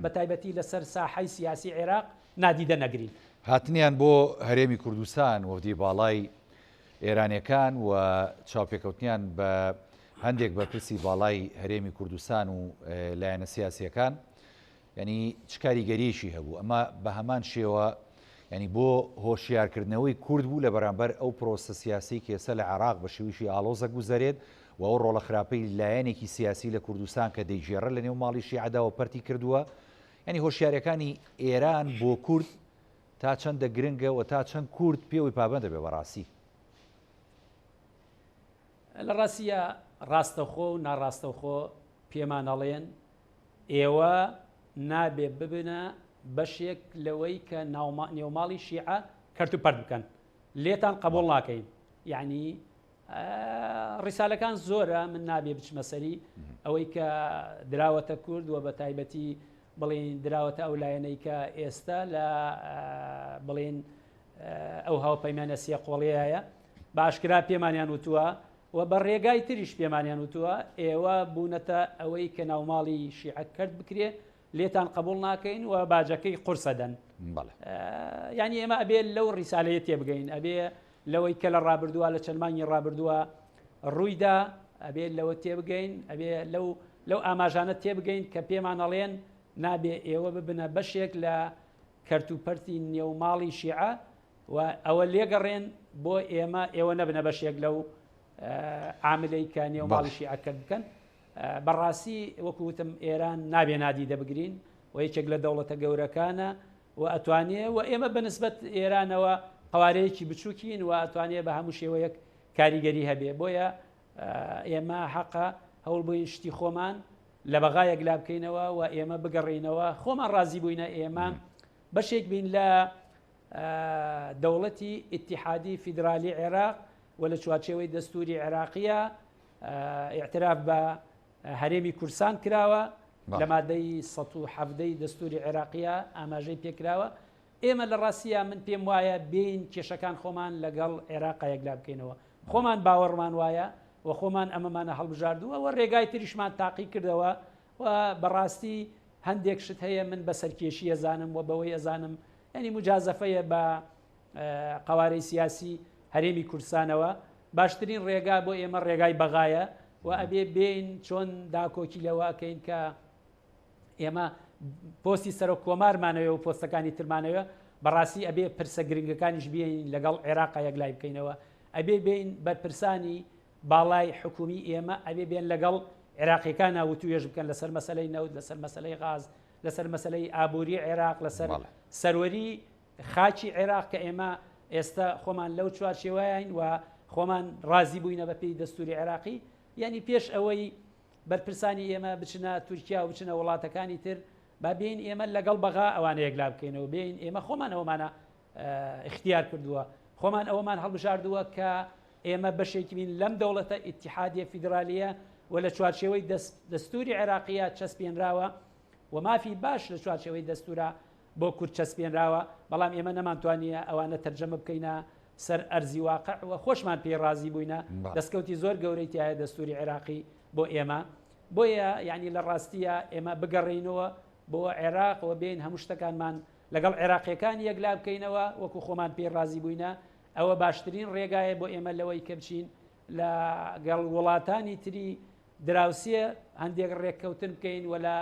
بە تایبەتی لەسەر ساحەی سیاسی عێراق نادیدە نەگرین. هاتنیان بۆ هەرێمی کوردستان وەفدی باڵای ئێرانیەکان و چاوپێکەوتنیان بە هەندێک بەرپرسی باڵای هەرێمی کوردستان و لایەنە سیاسیەکان یانی چ کاریگەریەکی هەبوو؟ ئەمە بە هەمان شێوە یانی بۆ هۆشیارکردنەوەی کورد بوو لە بەرامبەر ئەو پرۆسە سیاسی کە ئێستا لە عێراق بە شێوەیەکی ئاڵۆزە گوزەرێت و ئەو ڕۆڵە خراپەی لایەنێکی سیاسی لە کوردستان کە دەیگێڕە لە نێو ماڵی شیعەدا و پەرتی کردووە. یانی هۆشیاریەکانی ئێران بۆ کورد تا چەندە گرنگە و تا چەند کورد پێوەی پابەندە بێ بەڕاستی؟ لە ڕاستیە ڕاستەخۆ و ناڕاستەوخۆ پێمان ئەڵێن ئێوە نابێ ببنە بەشێک لەوەی کە نێوماڵی شیعە کەرت و پەرت بکەن، لێتان قبوڵ ناکەین. یعنی ڕیسالەکان زۆرە، من نابێ بچمە سەری ئەوەی کە دراوەتە کورد و بە تایبەتی بڵین دراوەتە ئەو لایەنەی کە ئێستا لە بڵین ئەو هاوپەیمانە سیە قۆڵیایە باشکرا پێمانیان وتووە و بە ڕێگای تریش پێمانیان وتووە ئێوە بوونەتە ئەوەی کە ناوماڵی شیعە کەرت بکرێ لێتان قبول ناکەین و باجەکەی قورسە دەن. یعنی ئێمە ئەبێ لەو ڕیسالەیە تێبگەین، ئەبێ لەوەی کە لە ڕابردووە لە چەند مانگی ڕابردووە ڕوویدا ئەبێ لەوە تێبگەین، ئەبێ لەو ئاماژانە تێبگەین کە پێمان ئەڵێن نابێ ئێوە ببنە بەشێک لە کەرت و پەرتی نێوماڵی شیعە و ئەوە لێگەڕێن بۆ ئێمە ئێوە نەبنە بەشێک لەو عاملەی کە نێو ماڵی شیعە کرد بکەن. بەڕاستی وەکو وتم ئێران نابێ نادیدە بگرین و یەکێک لە دەوڵەتە گەورەکانە و ئەتوانێ و ئێمە بەنسبەت ئێرانەوە قوارەیەکی بچووکین و ئەتوانێ بە هەموو شێوەیەک کاریگەری هەبێ. بۆیە ئێمە حەقە هەوڵ بۆین شتی خۆمان لە بەغا یەکلا بکەینەوە و ئێمە بگەڕینەوە خۆمان ڕازی بووینە ئێمە بەشێک بین لە دەوڵەتی ئیتیحادی فیدرالی عێراق و لە چوارچێوەی دەستوری عێراقیە ئیعتراف بە هەرێمی کورسان کراوە لە مادەی 1970 دەستوری عێراقیە ئاماژەی پێکراوە. ئێمە لە ڕاستیە من پێم وایە بین کێشەکان خۆمان لەگەڵ عێراقا یەکلا بکەینەوە، خۆمان باوەڕمان وایە و خۆمان ئەمەمانە هەڵبژاردووە و ڕێگای تریشمان تاقی کردەوە و بەڕاستی هەندێک شت هەیە من بە سەرکێشی ئەزانم و بەوەی ئەزانم یعنی مجازەفەیە بە قوارەی سیاسی هەرێمی کوردستانەوە. باشترین ڕێگا بۆ ئێمە ڕێگای بەغایە و ئەبێ بین چۆن داکۆکی لەوە ئەکەین کە ئێمە پۆستی سەرۆک کۆمارمانەوێ و پۆستەکانی ترمانەوێ. بەڕاستی ئەبێ پرسە گرنگەکانیش بین لەگەڵ عێراقا یەکلای بکەینەوە، ئەبێ بین بەرپرسانی باڵای حکومی ئێمە ئەبێ بێن لەگەڵ عێراقیەکانە وتوێژ بکەن لەسەر مەسلەی نەوت، لەسەر مەسلەی غاز، لەسەر مەسلەی ئابووری عێراق، لەسەر سەروەری خاکی عێراق کە ئێمە ئێستا خۆمان لەو چوارچێوەیان و خۆمان ڕازی بووینە بە پێی دەستوری عێراقی. یعنی پێش ئەوەی بەرپرسانی ئێمە بچنە تورکیا و بچنە وڵاتەکانی تر با بین ئێمە لەگەڵ بەغا ئەوانە یەکلا بکەینەوە، بین ئێمە خۆمان ئەومانە اختیار کردووە، خۆمان ئەوەمان هەڵبژاردووە کە ئێمە بەشێکی بین لەم دەوڵەتە ئیتیحادیە فیدرالیە و لە چوارچێوەی دەستوری عێراقیە چەسپێنراوە و مافی باش لە چوارچێوەی دەستورە. بۆ کورد چەسپێنراوە، بەڵام ئێمە نەمانتوانییە ئەوانە تەرجەمە بکەینە سەر ئەرزی واقع و خۆشمان پێی ڕازی بووینە، دەستکەوتی زۆر گەورەی تیایە دەستوری عێراقی بۆ ئێمە، بۆیە یانی لە ڕاستیە ئێمە بگەڕێینەوە بۆ عێراق و بێین هەموو شتەکانمان لەگەڵ عێراقیەکان یەکلا بکەینەوە وەکو خۆمان پێی ڕازی بووینە، ئەوە باشترین ڕێگایە بۆ ئێمە لەوەی کە بچین لە گەڵ وڵاتانی تری دراوسێ هەندێک ڕێککەوتن بکەین و لە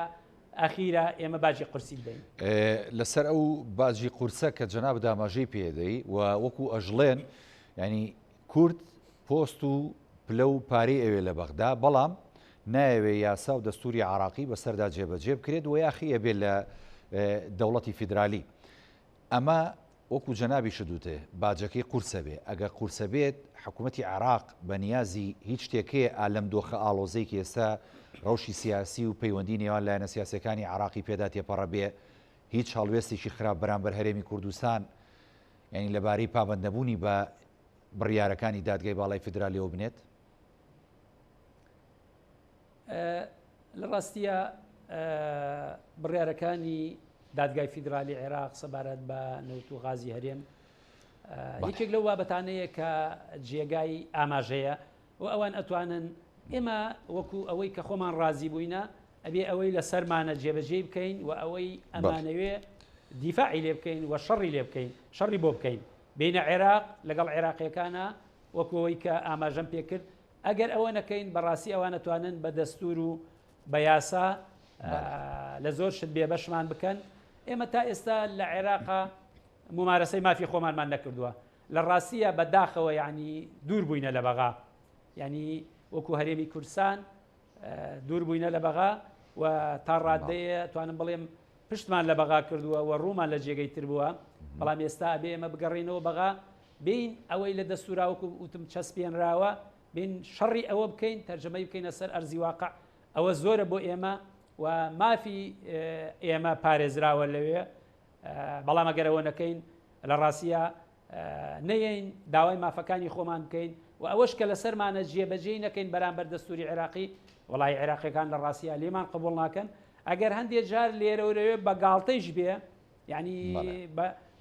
ئەخیرا ئێمە باجی قورسی بدەین. لەسەر ئەو باجی قورسە کە جەنابت ئاماژەی پێدەی و وەکو ئەژڵێن یانی کورد پۆست و پلە و پارەی ئەوێ لە بەغدا بەڵام نایەوێ یاسا و دەستوری عراقی بەسەردا جێبەجێ بکرێت و یاخی ئەبێ لە دەوڵەتی فیدرالی ئەمە وەکو جەنابیشت وتت باجەکەی قورسە بێ، ئەگەر قورسە بێت حکومەتی عێراق بە نیازی هیچ شتێک هەیە ئا لەم دۆخە ئاڵۆزەی کە ئێستا ڕەوشی سیاسی و پەیوەندی نێوان لایەنە سیاسیەکانی عێراقی پێدا تێپەڕە بێ هیچ هەڵوێستێکی خراپ بەرامبەر هەرێمی کوردستان یانی لەبارەی پابەندنەبوونی بە بڕیارەکانی دادگای باڵای فیدرالیەوە بنێت؟ لە ڕاستییا بڕیارەکانی دادگای فیدرالی عێراق سەبارەت بە نەوت و غازی هەرێم یەکێک لەو بابەتانەیە کە جێگای ئاماژەیە و ئەوان ئەتوانن ئێمە وەکو ئەوەی کە خۆمان ڕازی بووینە ئەبێ ئەوەی لە سەرمانە جێبەجێ بکەین و ئەوەی ئەمانەوێ دیفاعی لێ بکەین و شەڕی لێ بکەین شەڕی بۆ بکەین بینە عێراق لەگەڵ عێراقیەکانە وەکو ئەوەی کە ئاماژەم پێکرد ئەگەر ئەوە نەکەین بەڕاستی ئەوان ئەتوانن بە دەستور و بە یاسا لە زۆر شت بێبەشمان بکەن ئێمە تا ئێستا لە عێراقا ممارەسەی مافی خۆمانمان نەکردووە لە ڕاستیە بە داخەوە یعنی دوور بووینە لە بەغا یعنی وەکو هەرێمی کوردستان دوور بووینە لە بەغا و تا ڕادەیە توانم بڵێم پشتمان لە بەغا کردووە و ڕوومان لە جێگەی تر بووە بەڵام ئێستا ئەبێ ئێمە بگەڕێینەوە بەغا بێین ئەوەی لە دەستورا وەکو وتم چەسپێنراوە بێین شەڕی ئەوە بکەین تەرجەمەی بکەینە سەر ئەرزی واقع ئەوە زۆرە بۆ ئێمە و مافی ئێمە پارێزراوە لەوێ بەڵام ئەگەر ئەوە نەکەین لە ڕاستیە نەیەین داوای مافەکانی خۆمان بکەین و ئەوەش کە لەسەرمانە جێبەجێی نەکەین بەرامبەر دەستوری عێراقی وڵی عێراقیەکان لە ڕاستیە لێمان قبول ناکەن ئەگەر هەندێک جار لێرە و لەوێ بە گاڵتەیش بێ یعنی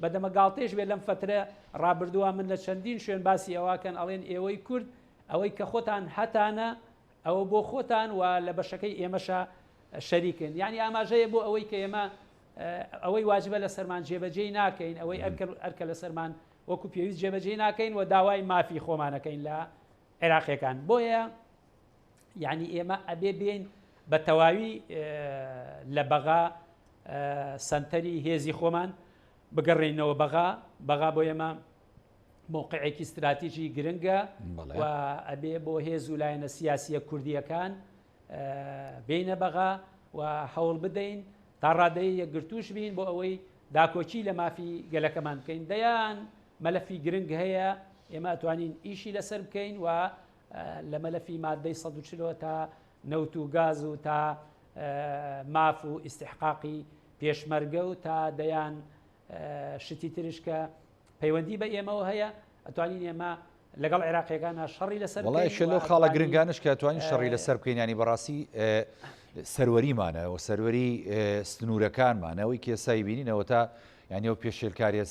بە دەمە گاڵتەیش بێ لەم فترە ڕابردووە من لە چەندین شوێن باسی ئەوەکەن ئەڵێن ئێوەی کورد ئەوەی کە خۆتان هەتانە ئەوە بۆ خۆتان و لە بەشەکەی ئێمەشە شەریکن یعنی ئاماژەیە بۆ ئەوەی کە ئێمە ئەوەی واجبە لەسەرمان جێبەجێی ناکەین ئەوەی ئەرکە لەسەرمان وەکو پێویست جێبەجێی ناکەین و داوای مافی خۆمانەکەین لە عێراقیەکان بۆیە یعنی ئێمە ئەبێ بین بە تەواوی لە بەغا سنتەری هێزی خۆمان بگەڕێنەوە بەغا بەغا بۆ ئێمە موقعێکی استراتیژی گرنگە و ئەبێ بۆ هێز و لایەنە سیاسیە کوردیەکان بێینە بەغا و هەوڵ بدەین تا ڕادەی یەکگرتووش بین بۆ ئەوەی داکۆکی لە مافی گەلەکەمان بکەین دەیان مەلەفی گرنگ هەیە ئێمە ئەتوانین ئیشی لەسەر بکەین و لە مەلەفی مادەی 140 تا نەوت و گاز و تا ماف و ئیسیحقاقی پێشمەرگە و تا دەیان شتی ترش کە پەیوەندی بە ئێمەوە هەیە ئەتوانین ئێمە لەگەڵ عێراقیەکانا شەڕی لەسەر وەڵای بکەین لەو و خاڵە ئەتوانین گرنگانش کە توانین شەڕی لەسەر بکەین ینی بەڕاستی سەروەریمانە و سەروەری سنوورەکانمانە ئەوەی کێسای بینینەوە تا یعنی ئەو پێشێلکاریە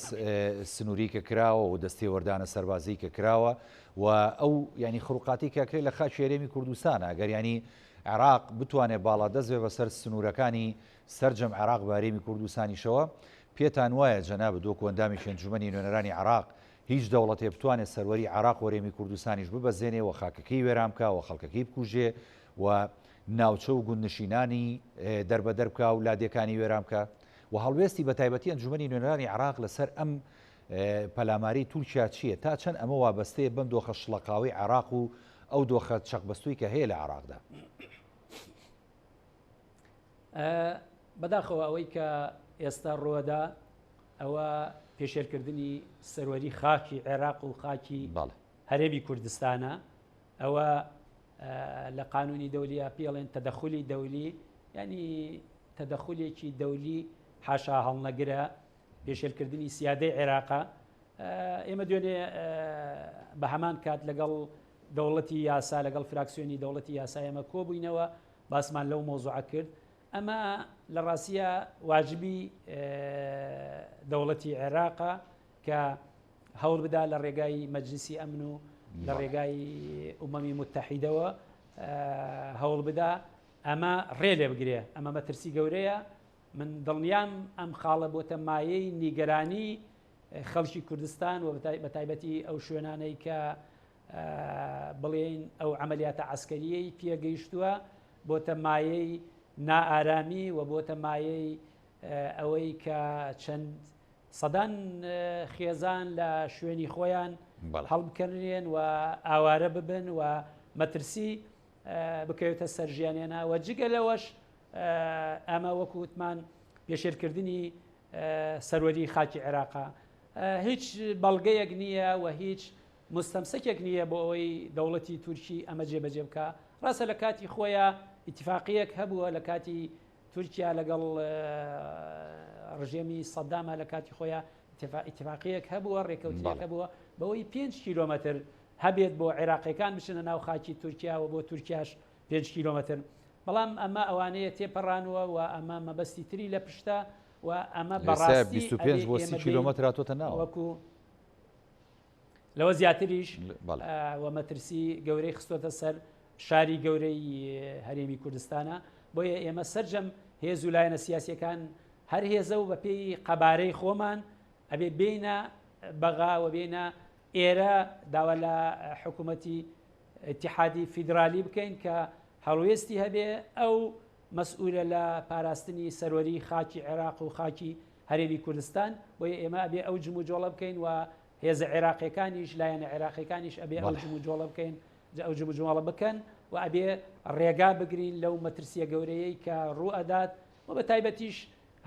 سنووری کە کراوە و دەستێوەردانە سەربازی کە کراوە و ئەو ینی خروقاتی کە کرێت لە خاکی هەرێمی کوردستانە ئەگەر ینی عێراق بتوانێت باڵادەست بێ بەسەر سنوورەکانی سەرجەم عێراق بە هەرێمی کوردستانیشەوە پێتان وایە جەنابت وەکو ئەندامێکی ئەنجومەنی نوێنەرانی عێراق هیچ دەوڵەتێ بتوانێ سەروەری عێراق و هەرێمی کوردستانیش ببەزێنێ و خاکەکەی وێران بکا و خەڵکەکەی بکوژێ و ناوچە و گوندنشینانی دەربەدەر بکا و لادێکانی وێران بکا و هەڵوێستی بەتایبەتی ئەنجومەنی نوێنەرانی عێراق لەسەر ئەم پەلامارەی تورکیا چییە؟ تا چەند ئەمە وابەستەیە بەم دۆخە شڵەقاوەی عێراق و ئەو دۆخە چەقبەستووی کە هەیە لە عێراقدا؟ بەداخەوە ئەوەی کە ئێستا ڕووەدا ئەوە پێشێلکردنی سەروەری خاکی عێراق و خاکی هەرێمی کوردستانە ئەوە لە قانونی دەولیا پێڵێن تەدەخلی دەولی ینی تەدەخولێکی دەولی حاشا هەڵنەگرە پێشێلکردنی سیادەی عێراقا ئێمە دوێنێ بە هەمان کات لەگەڵ دەوڵەتی یاسا لەگەڵ فراکسیۆنی دەوڵەتی یاسا ئێمە کۆبووینەوە باسمان لەو مۆزوعە کرد. ئەمە لە ڕاستیە واجبی دەوڵەتی عێراقە کە هەوڵ بدا لە ڕێگای مەجلیسی ئەمن و لە ڕێگای ئومەمی متحیدەوە هەوڵ بدا ئەمە ڕێ لێ بگرێ. ئەمە مەترسی گەورەیە. من دڵنیام ئەم خاڵە بۆتە مایەی نیگەرانی خەڵکی کوردستان و بە تایبەتی ئەو شوێنانەی کە بڵێین ئەو عملیاتە عسکەریەی پێگەیشتووە، بۆتە مایەی نائارامی و بۆتە مایەی ئەوەی کە چەند سەدان خێزان لە شوێنی خۆیان هەڵبکەنرێن و ئاوارە ببن و مەترسی بکەوێتە سەر ژیانیانە. و جگە لەوەش ئەمە وەکو وتمان پێشێلکردنی سەروەری خاکی عێراقا. هیچ بەڵگەیەک نییە و هیچ مستەمسەکێک نییە بۆ ئەوەی دەوڵەتی تورکی ئەمە جێبەجێ بکە. ڕاستە لە کاتی خۆیان ئیتفاقیەک هەبووە لە کاتی تورکیا لەگەڵ ڕژێمی سەدامە، لە کاتی خۆیان ئیتفاقیەک هەبووە، ڕێکەوتنێک هەبووە بەوەی 5 کیلۆمەتر هەبێت بۆ عێراقیەکان بچنە ناو خاکی تورکیا و بۆ تورکیاش 5 کیلۆمەتر. بەڵام ئەمە ئەوانەیە تێپەڕانوە و ئەمە مەبەستی تری لە پشتە و ئەمە بەڕاستی 25 بۆ 30 کیلۆمەتر هاتۆتە ناوە وەکو لەوە زیاتریش و مەترسی گەورەی خستۆتە سەر شاری گەورەی هەرێمی کوردستانە. بۆیە ئێمە سەرجەم هێز و لایەنە سیاسیەکان هەر هێزە و بەپێی قەبارەی خۆمان ئەبێ بینە بەغا و بینە ئێرە داوا لە حکوومەتی اتحادی فیدرالی بکەین کە هەڵوێستی هەبێ. ئەو مەسئولە لە پاراستنی سەروەری خاکی عێراق و خاکی هەرێمی کوردستان. بۆیە ئێمە ئەبێ ئەو جموجۆڵە بکەین و هێزە عێراقیەکانیش لایەنە عێراقیەکانیش ئەبێ ئەو جموجۆڵە بکەین، ئەو جموجۆڵە بکەن و ئەبێ ڕێگا بگرین لەو مەترسیە گەورەیەی کە ڕوو ئەدات. و بە تایبەتیش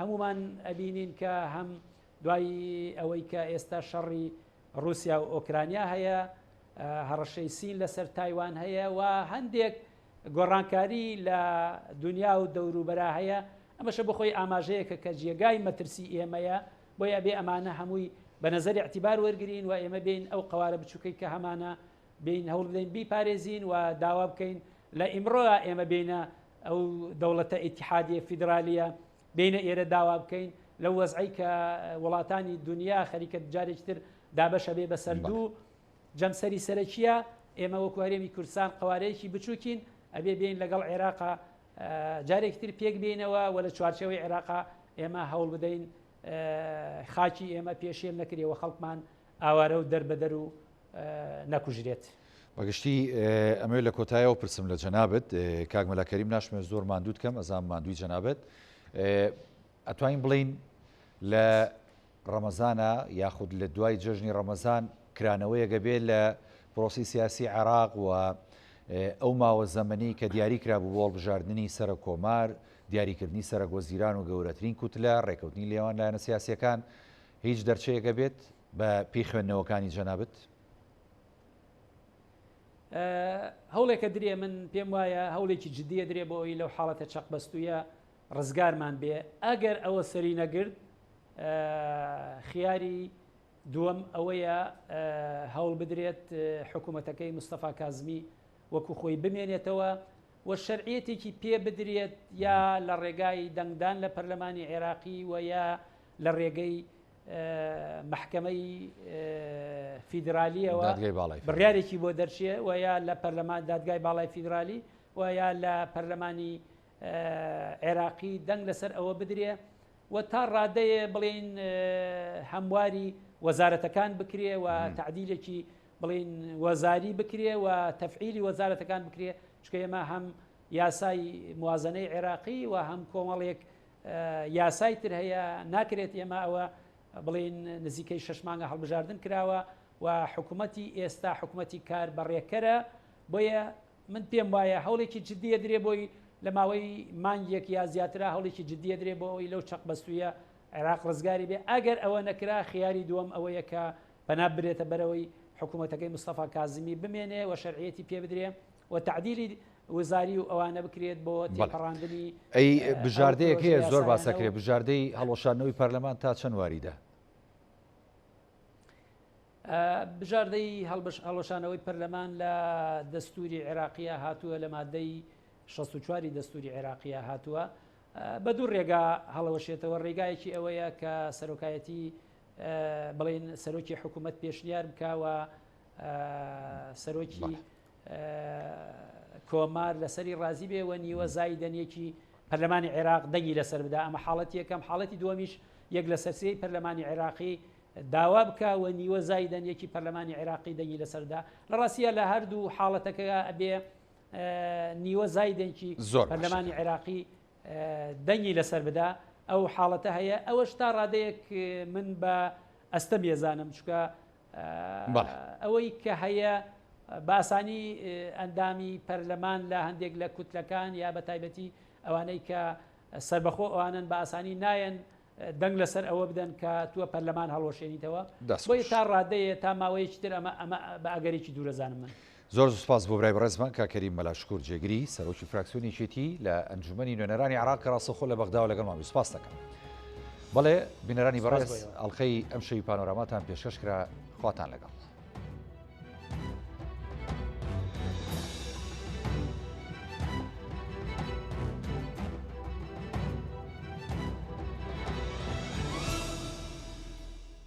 هەمومان ئەبینین کە هەم دوای ئەوەی کە ئێستا شەڕی رووسیا و ئۆکرانیا هەیە، هەڕەشەی سین لەسەر تایوان هەیە و هەندێک گۆڕانکاری لە دنیا و دەوروبەرا هەیە. ئەمەشە بۆ خۆی ئاماژەیەکە کە جێگای مەترسی ئێمەیە. بۆیە ئەبێ ئەمانە هەمووی بە نەزەری اعتیبار وەرگین و ئێمە بین ئەو قەوارە بچووکەی کە هەمانە بین هەوڵ بدەین بیپارێزین و داوا بکەین لە ئیمڕۆ ئێمە بینە ئەو دەوڵەتە ئیتحادیە فیدرالیە بینە ئێرە داوا بکەین لەو وەزعی کە وڵاتانی دنیا خەریکە جارێکتر دابەشە بێ بەسەر دوو جەمسەری سەرەکیە. ئێمە وەکو هەرێمی کوردستان قوارەیەکی بچووکین، ئەبێ بین لەگەڵ عێراقا جارێکتر پێک بینەوە و لە چوارچێوەی عێراقا ئێمە هەوڵ بدەین خاکی ئێمە پێشێل نەکرێەوە، خەڵکمان ئاوارە و دەربەدەر و نەکوژرێت. بەگشتی ئەمەوێت لە کۆتایەوە پرسم لە جەنابت کاک مەلا کەریم، ناشمێ زۆر ماندووت کەم، ئەزام ماندووی جەنابت. ئەتوانین بڵین لە ڕەمەزانە یاخود لە دوای جەژنی ڕەمەزان کرانەوەیەگە بێ لە پرۆسی سیاسی عێراق و ئەو ماوە زەمەنی کە دیاری کرابوو بۆ هەڵبژاردنی سەرۆک کۆمار، دیاریکردنی سەرۆک وەزیران و گەورەترین کوتلە، ڕێکەوتنی لێوان لایەنە سیاسیەکان، هیچ دەرچەیەکە بێت بە پێی خوێندنەوەکانی جەنابت؟ هەوڵێکە درێ، من پێم وایە هەوڵێکی جددیە درێ بۆ ئەوی لەو حاڵەتە چەقبەستوویە ڕزگارمان بێ. ئەگەر ئەوە سەری نەگرت، خیاری دووەم ئەوەیە هەوڵ بدرێت حکوومەتەکەی مستەفا کازمی وەکو خۆی بمێنێتەوە و شەرعیەتێکی پێ بدرێت، یا لە ڕێگای دەنگدان لە پەرلەمانی عێراقی و یا لە ڕێگەی مەحکەمەی فیدرالیەوە بڕیارێکی بۆ دەرچێ و یا لە پەرلەمان دادگای باڵای فیدرالی و یا لە پەرلەمانی عێراقی دەنگ لەسەر ئەوە بدرێ و تا ڕادەیە بڵێن هەمواری وەزارەتەکان بکرێ و تعدیلێکی بڵین وەزاری بکرێ و تەفعیلی وەزارەتەکان بکرێ، چکە ئێمە هەم یاسای موازنەی عێراقی و هەم کۆمەڵێک یاسای تر هەیە. ناکرێت ئێمە ئەوە بڵین نزیکەی شش مانگە هەڵبژاردن کراوە و حکوومەتی ئێستا حکوومەتی کار بەڕێکەرە. بۆیە من پێم وایە هەوڵێکی جددیە درێ بۆی لە ماوەی مانگێک یا زیاترا هەوڵێکی جددیە درێ بۆ ئەوەی لەو چەق بەستوویە عێراق ڕزگاری بێ. ئەگەر ئەوە نەکرا، خیاری دووەم ئەوەیە کە پەنا برێتە بەرەوەی حکوومەتەکەی مستەفا کازمی بمێنێ و شەرعیەتی پێ بدرێ و تعدیلی وزاری و ئەوانە بکرێت بۆ تێپەڕاندنی. ئەی بژاردەیەک هەیە زۆر باسەکرێ، بژاردەی هەڵوەشاندنەوەی پەرلەمان تا چەند واریدە؟ بژاردەی هەڵوەشانەوەی پەرلەمان لە دەستوری عێراقیە هاتووە، لە مادەی 64 دەستوری عێراقیە هاتووە. بە دوو ڕێگا هەڵەوەشێتەوە ڕێگایەکی ئەوەیە کە سەرۆکایەتی بڵێن سەرۆکی حکوومەت پێشنیار بکەوە سەرۆکی کۆمار لەسەری ڕازی بێ و نیوە زای دەنیەکی پەرلەمانی عێراق دەنگی لەسەر بدا ئەمە حاڵەتی یەکەم حاڵەتی دووەمیش یەک لەسەر سێی پەرلەمانی عێراقی داوا بکە و نیوە زای دەنیەکی پەرلەمانی عێراقی دەنگی لەسەردا لە ڕاستیە لە هەردوو حاڵەتەکە ئەبێ نیوە زای دەنگی زۆر پەرلەمانی عێراقی دەنگی لەسەر بدا ئەو حاڵەتە هەیە ئەوەش تا ڕادەیەک من بە ئەستەم یەزانم چکە ئەوەی کە هەیە بە ئاسانی ئەندامی پەرلەمان لە هەندێک لە کوتلەکان یا بە تایبەتی ئەوانەی کە سربەخۆ ئەوانن بە ئاسانی نایەن دەنگ لەسەر ئەوە بدەن کە تووە پەرلەمان هەڵوەشێنیتەوە بۆیە تا ڕادەیە تا ماوەیەکی تر ئەمە ئەمە بە ئەگەرێکی دوورەزانم من. زۆر سوپاس بۆ برای بەڕێزمان کاک کەریم مەلا شکور جێگری سەرۆکی فراکسیۆنی یەکێتی لە ئەنجومەنی نوێنەرانی عێراق کە ڕاستەوخۆ لە بەغداوە لەگەڵمان بوو سوپاس دەکەم. بەڵێ بینەرانی بەڕێز ئەڵقەی ئەم شەوی پانۆراماتان پێشکەش کرا خواتان لەگەڵ.